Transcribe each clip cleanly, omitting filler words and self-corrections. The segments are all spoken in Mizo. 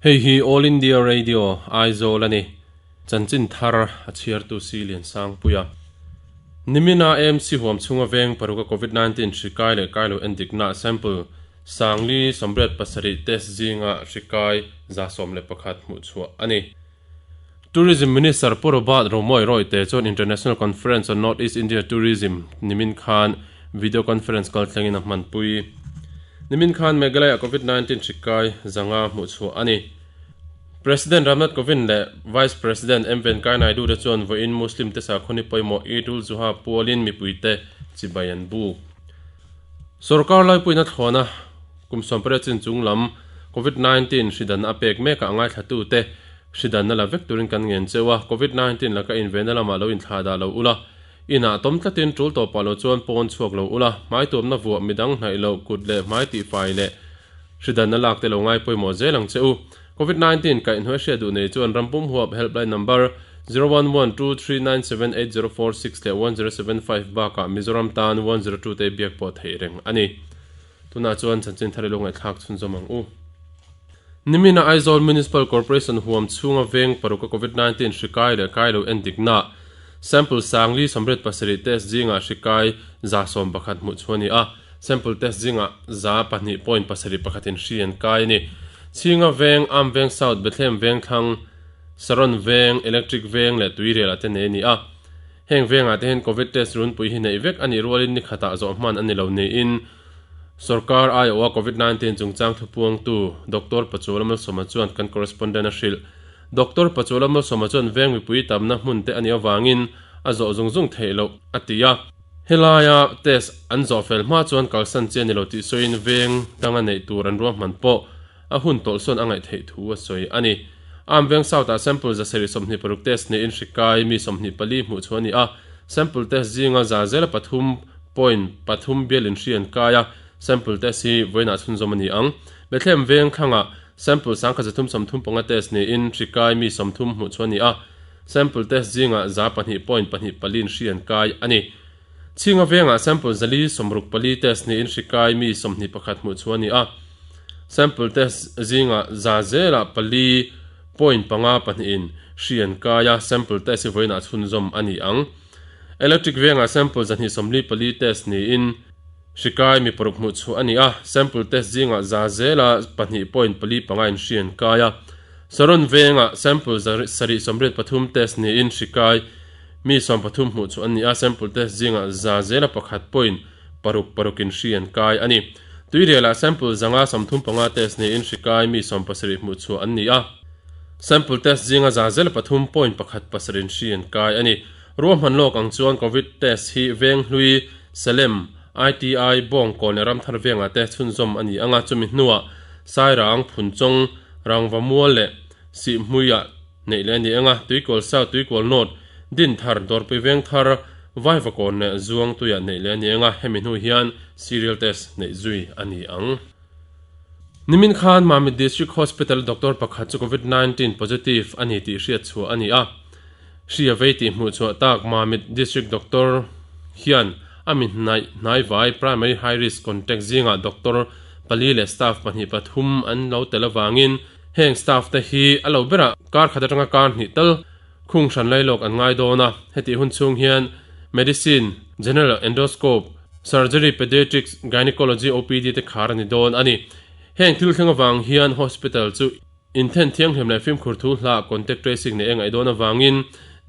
Hei hi All India Radio, Aizawl a ni. Chanchin thar a chhiartu Si Liansangpuia. Nimina AMC huam chhunga veng paruka Covid 19 hri kai leh kai lo endikna sample sangli 87 test zinga hri kai 111 hmuh chhuah a ni. Tourism Minister Pu Robert Romawia Royte chuan International Conference on North East India Tourism nimin khan video conference kal thlengin a hmanpui. Nimin khan Meghalaya Covid 19 hri kai zanga hmuh chhuah a ni. President Ramnath Kovind leh Vice President M Venkaiah Naidu te chuan vawiin Muslim te sakhawni pawimawh Eid ul Zuha pualin mipuite chibai an buk. Sorkar laipuina thlawna kum 18 chin chung lam Covid 19 hri danna a pek mekah ngaithlatute hri danna la vek turin kan ngen cheu a, Covid 19 laka invenna lamah lo inthlah dah lo ula, inah tawm tlatin tul tawpah lo chuan pawn chhuak lo ula, hmai tuamna vuah midang hnaih loh kut leh hmai tihfai leh hri danna lak te lo ngai pawimawh zel ang che u. Covid 19 kaihhnuai hriat duh nei chuan rampum huap helpline number 0112397804 leh 1075 bakah Mizoram tan 102 te biak pawh theih reng a ni. Tunah chuan chanchin thar i lo ngaihthlak chhunzawm ang u. Nimina Aizawl Municipal Corporation huam chhunga veng paruka Covid 19 hri kai leh kai lo endikna sample 487 test zingah hri kai 111 hmuh chu a ni a. Sample test zingah 2.71 in hri an kai a ni. Chhinga veng, Am veng South, Bethlehem veng thlang, Saron veng, Electric veng leh Tuirial ah te nei a ni a. Heng vengah te hian Covid test runpui hi neih vek a nih rualin ni khatah zawh hman a ni lo niin Sorkar aiawha Covid 19 chungchang thupuangtu Doctor Pachuala Malsawma chuan kan correspondent a hrilh. Doctor Pachuala Malsawma chuan veng mipui tamna hmun te a nih avangin a zawh zung zung theih loh a ti a. Helaia test an zawh fel hma chuan kalsan chi a ni lo tih sawiin veng danga neih tur an ruahman pawh a hun tawlhsawn a ngaih theih thu a sawi a ni. Am veng South ah sample 726 test neiin hri kai mi 24 hmuh chhuah a ni a, sample test zinga za zela pathum point pathum bialin hri an kai a, sample test hi vawiinah chhunzawm a ni ang. Bethlehem veng thlangah sample 1335 test neiin hri kai mi 30 hmuh chhuah a ni a, Sample test zingah 2.24 in hri an kai a ni. Chhinga vengah sample 464 test niin hri kai mi 21 hmuh chhuah a ni a. Sample test zingah za zela pali point panga pahnihin hri an kai a, sample test hi vawiinah chhunzawm a ni ang. Electric vengah sample 244 test niin hri kai mi paruk hmuh chhuah a ni a, sample test zingah za zela pahnih point pali panga in hri an kai a. Saron vengah sample 783 test niin hri kai mi 13 hmuh chhuah an ni a, sample test zingah za zela pakhat point paruk parukin hri an kai a ni. Tuirialah sample 535 test niin hri kai mi 17 hmuh chhuah an ni a, sample test zinga za zela pathum point pakhat pasarin hri an kai a ni. Ruahman lawk ang chuan Covid test hi Venghlui, Salem, ITI, Bawngkawn leh Ramthar vengah te chhunzawm a ni ang a, chumi hnuah Sairang, Phunchawng, Rangva mual leh Sihhmuiah neih leh a ni ang a, Tuikual South, Tuikual North, Dinthar, Dawrpui Vengthar, Vaivakawn leh Zuangtuiah neih leh a ni ang a, hemi hnu hian serial test neih zui a ni ang. Nimin khan Mamit District Hospital doctor pakhat chu Covid 19 positive a ni tih hriat chhuah a ni a, hri a vei tih hmuh chhuah tak Mamit District Doctor hian a mi hnaih hnaivai primary high risk contact zingah doctor pali leh staff pahnih pathum an lo tel avangin heng staff te hi a lo berah kar khat atanga kar hnih tal khung hran lai lawk an ngai dawn a. Hetih hun chhung hian medicine, general endoscope, surgery, pediatrics, gynecology, OPD te khar a ni dawn a ni. Heng thil thleng avang hian hospital chu inthen thianghlim leh fimkhur thu hlah contact tracing nei a ngaih dawn avangin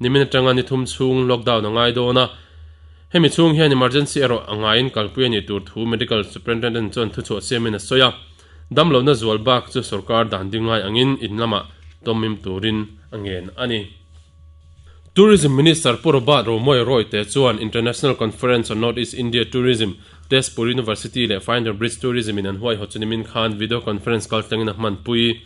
nimin atanga ni thum chhung lockdown a ngai dawn a. Hemi chhung hian emergency erawh a ngaiin kalpui a nih tur thu Medical Superintendent chuan thuchhuah siamin a sawi a, damlohna zual bak chu sorkar dan ding ngai angin in lamah tawmim turin a ngen a ni. Tourism Minister Pu Robert Romawia Royte chuan International Conference on North East India Tourism, Tezpur University leh Finder Bridge Tourism in an huaihawt chu nimin khan video conference kaltlangin a hmanpui.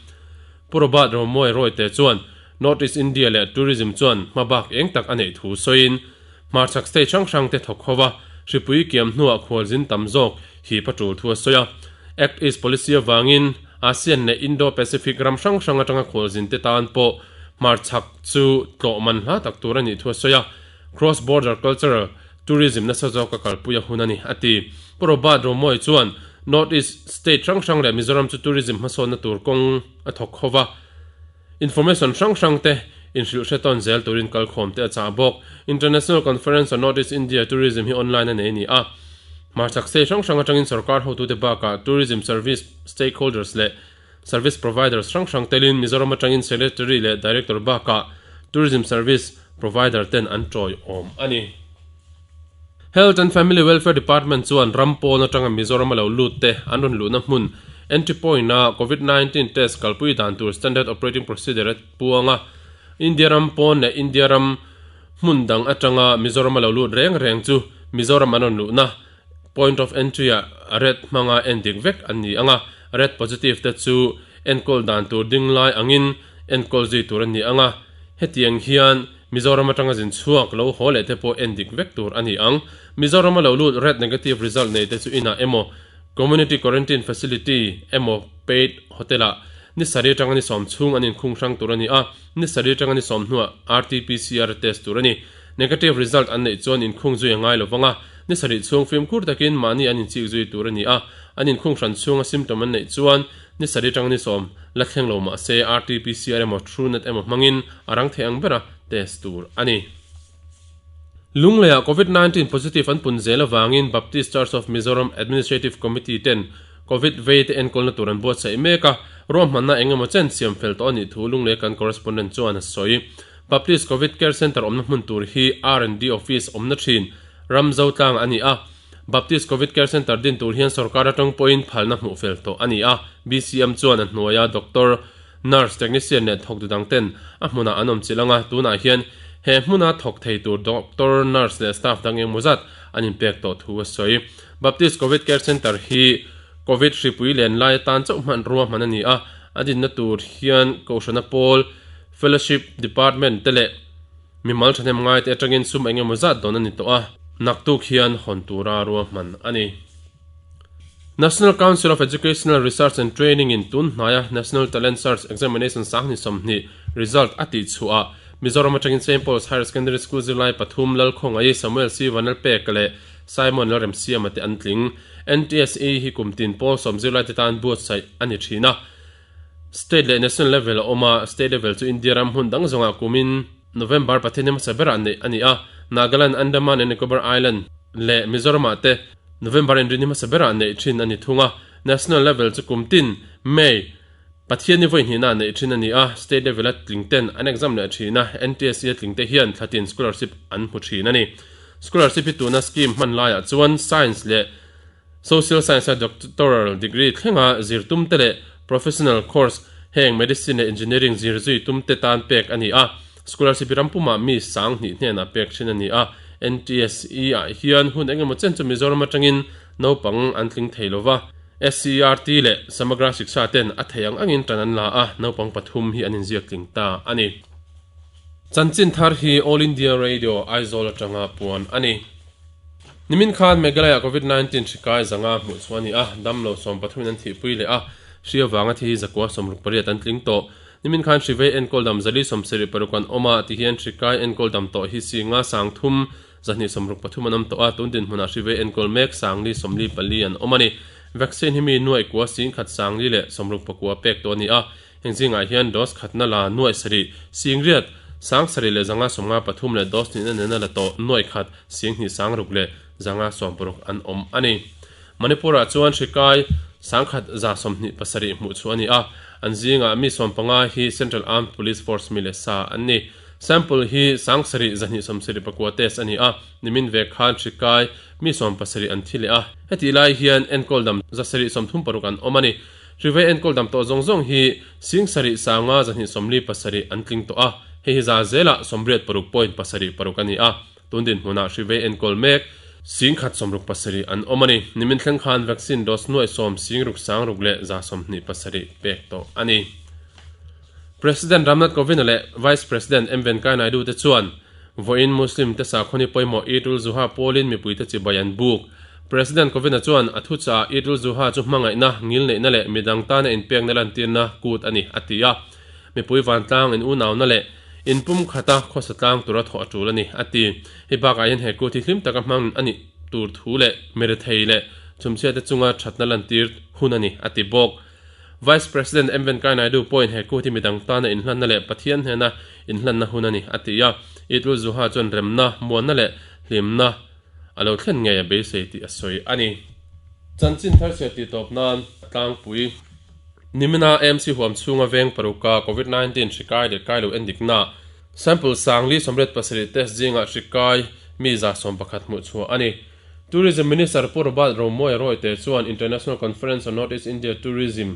Pu Robert Romawia Royte chuan North East India leh Tourism chuan hmabak eng tak a neih thu sawiin, Hmarchhak state hrang hrang te thawk ho a, hripui kiam hnuah khualzin tam zawk hip a tul thu a sawi a. Act East policy avangin ASEAN leh Indo-Pacific ram hrang hrang atanga khualzin te tan pawh hmarchhak chu tlawh man hla tak tur a nih thu a sawi a. Cross border cultural tourism nasa zawk a kalpui a hun a ni, a ti. Pu Robert Romawia chuan North East state hrang hrang leh Mizoram chu tourism hmasawnna tur kawng a thawk kho va. Information hrang hrang te inhrilh hre tawn zel turin kalkhawm te a chah bawk. International Conference on North East India Tourism hi online a nei a ni a. Hmarchhak state hrang hrang atangin sorkar hotute bakah tourism service stakeholders leh service providers hrang hrang telin Mizoram atangin Secretary leh Director bakah tourism service provider ten an tawiawm a ni. Health and Family Welfare Department chuan ram pawn atanga Mizoram a lo lut te an rawn luhna hmun entry point a Covid 19 test kalpui dan tur Standard Operating Procedure a puang a. India ram pawn leh India ram hmun dang atanga Mizoram a lo lut reng reng chu Mizoram an rawn luhna point of entry ah red hmanga en dik vek an ni ang a, red positive te chu enkawl dan tur ding lai angin enkawl zui tur an ni ang a, hetiang hian Mizoram atanga zin chhuak lo haw leh te pawh en dik vek tur a ni ang. Mizoram a lo lut red negative result nei te chu inah emaw Community Quarantine Facility emaw paid hotel ah ni sarih atanga ni sawm chhung an inkhung hrang tur a ni a, ni sarih atanga ni sawm hnuah RT-PCR test tur a ni. Negative result an neih chuan inkhung zui a ngai lo vang a, ni sarih chhung fimkhur takin mahni an inchik zui tur a ni a, an inkhung hran chhunga symptom an neih chuan ni sarih atanga ni sawm la thleng lo mah se RT-PCR emaw TrueNat emaw hmangin a rang thei ang bera test tur a ni. Lungleiah Covid 19 positive an pun zel avangin Baptist Church of Mizoram Administrative Committee ten Covid vei te enkawlna tur an buatsaih mek a, ruahmanna eng emaw chen siam fel tawh a nih thu Lunglei kan correspondent chuan a sawi. Baptist Covid Care Centre awmna hmun tur hi R&D Office awmna thin Ramzo tlang a ni a. Baptist Covid Care Centre din tur hian sorkar atang pawhin phalna hmuh fel tawh a ni a. BCM chuan a hnuaia doctor, nurse, technician leh thawktu dang ten a hmunah an awm chilh ang a, tunah hian he hmuna thawk thei tur doctor, nurse leh staff dang engemaw zat an inpek tawh thu a sawi. Baptist Covid Care Centre hi Covid hripui len lai atan chauh hmanrua hman a ni a, a dinna tur hian Kohhrana pawl, Fellowship Department te leh mimal thahnem ngai te atangin sum eng emaw zat dawn a ni tawh a, naktuk hian hawn tura ruahman a ni. National Council of Educational Research and Training in tun hnaia National Talent Search Examination 20 sawmhnih result a tih chhuah ah Mizoram atangin Saint Paul's Higher Secondary School zirlai pathum Lalkhawngaih, Samuel C. Vanlalpek leh Simon Lalremsiama te an tling. NTSE hi kum tin pawl sawm zirlai te tan buatsaih a ni thin a. State leh National level a awm a, State level chu India ram hmun dang zawngah kumin November Pathian hmasa berah neih a ni a, Nagaland, Andaman and Nicobar Island leh Mizoramah te November inrinni hmasa berah neih thin a ni thung a, National level chu kum tin May Pathian ni vawi hnihna neih thin a ni a, State level a tling ten an exam leh thin a, NTSE a tling te hian thlatin scholarship an hmu thin a ni. Scholarship hi tuna scheme hman laiah chuan Science leh Social Science a Doctoral degree thlenga zir tum te leh Professional course heng Medicine leh Engineering zir zui tum te tan pek a ni a. Scholarship hi ram pumah mi sang hnih hnenah pek thin a ni a. NTSE ah hian hun engemaw chen chu Mizoram atangin naupang an tling thei lova. SCERT leh Samagra Shiksha ten a thei ang angin tan an la a, naupang pathum hi an inziak tling ta a ni. Chanchin thar hi All India Radio Aizawl atanga puan a ni. Nimin khan Meghalaya Covid 19 hri kai zanga hmuh chhuah a ni a, damlo 13 in an thihpui leh a, hri avanga thi hi zakua 68 an tling tawh. Nimin khan hri vei enkawl dam zali 76 an awm a, tihian hri kai enkawl dam tawh hi singa 3 263 an awm tawh a, tun dinhmunah hri vei enkawl mek 444 an awm a ni. Vaccine hi mi nuaih kua 10 4 60 pek tawh a ni a, Heng zingah hian dose khatna la nuaih sarih, singriat, sang sarih leh zanga sawmnga pathum leh dose hnihna nena la tawh nuaih khat, singhnih sangruk leh zanga sawmparuk an awm a ni. Manipur-ah chuan hri kai sangkhat 127 hmuh chhuah a ni a, an zingah mi sawmpanga hi Central Armed Police Force mi leh sa an ni. Sample hi 7,274 test a ni a, nimin vek khan hri kai mi 17 an thi leh a, hetih lai hian enkawl dam 736 an awm a ni. Hrivei enkawl dam tawh zawng zawng hi 7,000 sanga 247 an tling tawh a, hei hi za zelah 86 point pasarih paruk a ni a, tun dinhmunah hrivei enkawl mek 1,067 an awm a ni. Nimin thleng khan vaccine dose nuaih sawm singruk sangruk leh 127 pek tawh a ni. President Ramnath Kovind leh Vice President M Venkaiah Naidu te chuan vawiin Muslim te sakhawni pawimawh Eid ul-Zuha pawlin mipuite chibai an buk. President Kovind-a chuan a thuchah Eid ul-Zuha chu hmangaihna, ngilneihna leh midang tana inpekna lantirna kut a ni, a ti a. Mipui vantlang in unauna leh inpum khata khawsa tlang tura thawh a tul a ni, a ti. Hei bakah hian he kut hi hlim taka hmang a nih tur thu leh mirethei leh. Chhumchhiate chunga thatna lantir hun a ni, a ti bawk. Vice President M Venkaiah Naidu pawhin he kut hi midang tana inhlanna leh Pathian hnena inhlanna hun a ni, a ti a. Eid-ul Zuha chuan remna, muanna leh hlimna a lo thlen ngei a beisei tih a sawi a ni. Chanchin thar chhiat tih tawp nan tlangpui. Nimina AMC huam chhunga veng paruka Covid 19 hri kai leh kai lo endikna sample sangli 87 test zingah hri kai mi 111 hmuh chhuah a ni. Tourism Minister Pu Robert Romawia Rawite chuan International Conference on North East India Tourism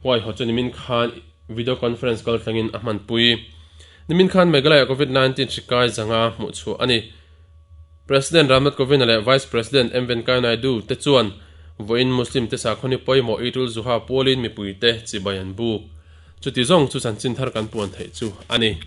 huaihawt chu nimin khan video conference kal thlengin a hmanpui. Nimin khan Meghalaya Covid 19 hri kai zanga hmuh chhuah a ni. President Ramnath Kovind leh Vice President M Venkaiah Naidu te chuan vawiin Muslim te sakhawni pawimawh Eid-ul Zuha pualin mipuite chibai an buk. Chuti zawng chu chanchin thar kan puan theih chu a ni.